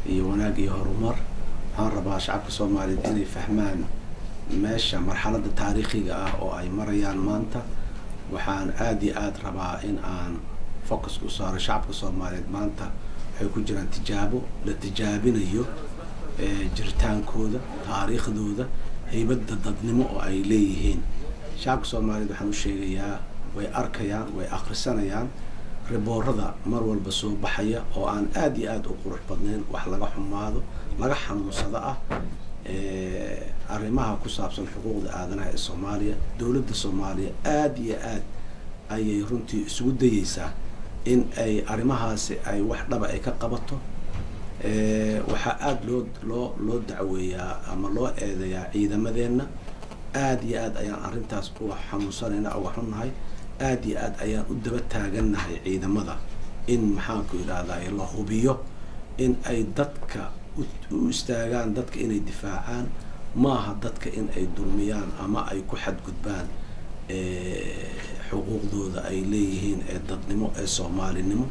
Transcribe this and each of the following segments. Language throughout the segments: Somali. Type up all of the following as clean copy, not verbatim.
Iyo wanaag iyo horumar. Waxaan rabaa shacabka Soomaaliyeed inay fahmaan meesha marxaladda taariikhiga ah oo ay marayaan maanta. Waxaan aada iyo aada rabaa in aan focus u saaro shacabka Soomaaliyeed. Maanta waxay ku jiraan tijaabo la tijaabinayo jiritaankooda, taariikhdooda, haybadda dadnimo oo ay leeyihiin. Shacabka Soomaaliyeed waxaan u sheegayaa, way arkayaan, way akhrisanayaan riboorada mar walba soo baxaya oo aan aada iyo aada u qurux badnayn, wax laga xumaado, laga xanuunsado ah, arrimaha ku saabsan xuquuqda aadanaha ee Soomaaliya. Dowladda Soomaaliya aada iyo aad ayay runtii isugu dayeysaa in ay arrimahaasi ay wax dhaba ay ka qabato. Waxaa aada loo dacweeyaa ama loo eedeeyaa ciidamadeenna. Aada iyo aad ayaan arrintaas uga xanuunsanayna, uga xunnahay. Aada iyo aad ayaan u daba taagannahay ciidamada in, maxaanku idhahdaa, la hubiyo in ay dadka u istaagaan, dadka inay difaacaan, maaha dadka in ay dulmiyaan ama ay ku xadgudbaan xuquuqdooda ay leeyihiin ee dadnimo, ee Soomaalinimo.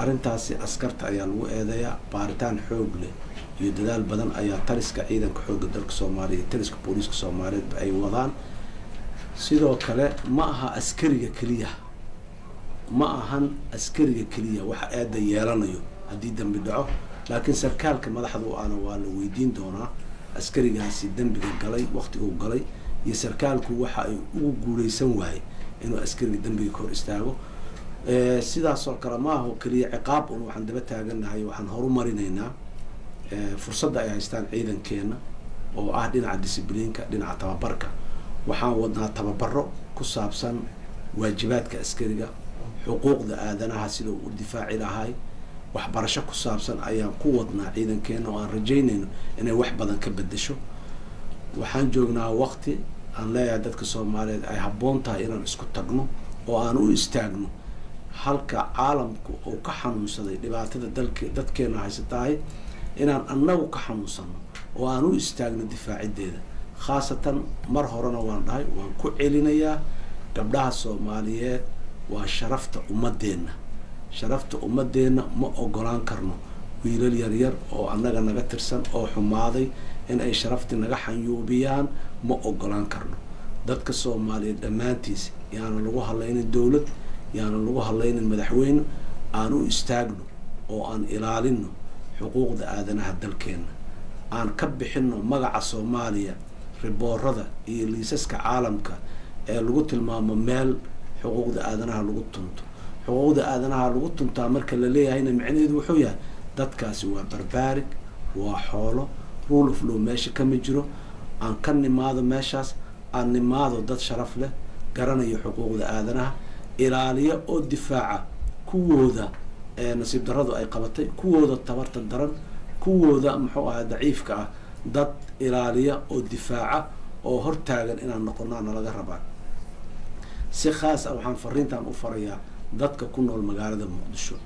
Arrintaasi askarta ayaa lagu eedeeyaa. Baaritaan xoog leh iyo dadaal badan ayaa taliska ciidanka xoogga dalka Soomaaliya iyo taliska booliiska Soomaaliyeedba ay wadaan. Sidoo kale ma aha askariga keliya, ma ahan askariga keliya waxa eeda yeelanayo haddii dembi dhaco, laakiin sarkaalka madaxda u ahna waa la weydiin doonaa askarigaasi dembiga galay, waktiguu galay, iyo sarkaalku waxa ay ugu guuleysan waayey inuu askariga dembiga ka hor istaago. Sidaasoo kale maaha keliya ciqaab un. Waxaan daba taagannahay, waxaan horumarinaynaa fursadda ay haystaan ciidankeena oo ah dhinaca discipliinka, dhinaca tababarka. Waxaan wadnaa tababaro ku saabsan waajibaadka askariga, xuquuqda aadanaha sida uu u difaaci lahay. Waxbarasho ku saabsan ayaan ku wadnaa ciidankeena oo aan rajaynayno inay wax badan ka bedesho. Waxaan joognaa waqti aan leeyahay dadka Soomaaliyeed ay habboon tahay inaan isku tagno oo aan u istaagno halka caalamku uu ka xanuunsaday dhibaatada dalk dadkeena haysatahay, inaan annagu ka xanuunsano oo aan u istaagno difaaciddeeda. Khaasatan mar horena waan dhahay, waan ku celinayaa, gabdhaha Soomaaliyeed waa sharafta ummadeenna. Sharafta ummadeenna ma ogolaan karno wiilal yaryar oo annaga naga tirsan oo xumaaday in ay sharaftii naga xanyuubiyaan, ma ogolaan karno. Dadka Soomaaliyeed dhammaantiis, yaanan lagu hadlaynin dowlad, yaanan lagu hadlaynin madaxweyne, aan u istaagno oo aan ilaalino xuquuqda aadanaha dalkeenna, aan ka bixino magaca Soomaaliya riboorada iyo liisaska caalamka ee lagu tilmaamo meel xuquuqda aadanaha lagu tunto. Xuquuqda aadanaha lagu tuntaa marka la leeyahayna micnaheedu wuxuu yahay dadkaasi waa barbaarig, waa xoolo, rule of law meesha kama jiro. Aan ka nimaado meeshaas, aan nimaado dad sharaf leh, garanayo xuquuqda aadanaha, ilaaliya oo difaaca kuwooda nasiib darradu ay qabatay, kuwooda tabarta daran, kuwooda, muxuu ahaa, daciifka ah, dad ilaaliya oo difaaca oo hortaagan inaan noqono nalaga rabaa. Si khaas ah waxaan fariintan u farayaa dadka ku nool magaalada Muqdisho.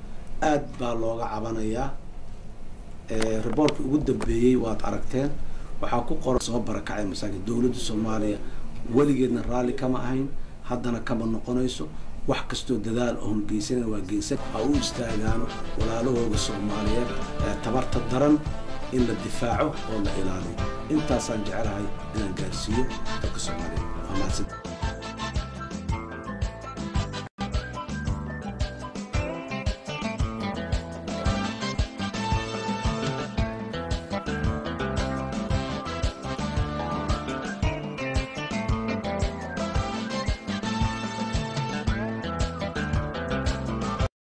Aad baa looga cabanayaa. Riboorkii ugu dambeeyey waad aragteen, waxaa ku qoran soo barakacay masaakiin. Dowladda Soomaaliya weligeedna raalli kama ahayn, haddana kama noqonayso. Wax kastoo dadaal oon geysanana waa geysan. Ha u istaagaano walaalahooga Soomaaliyeed ee tabarta daran in la difaaco oo la ilaaliyo. Intaasaan jecelahay inaan gaarsiiyo dadka Soomaaliyeed. Waa mahadsan.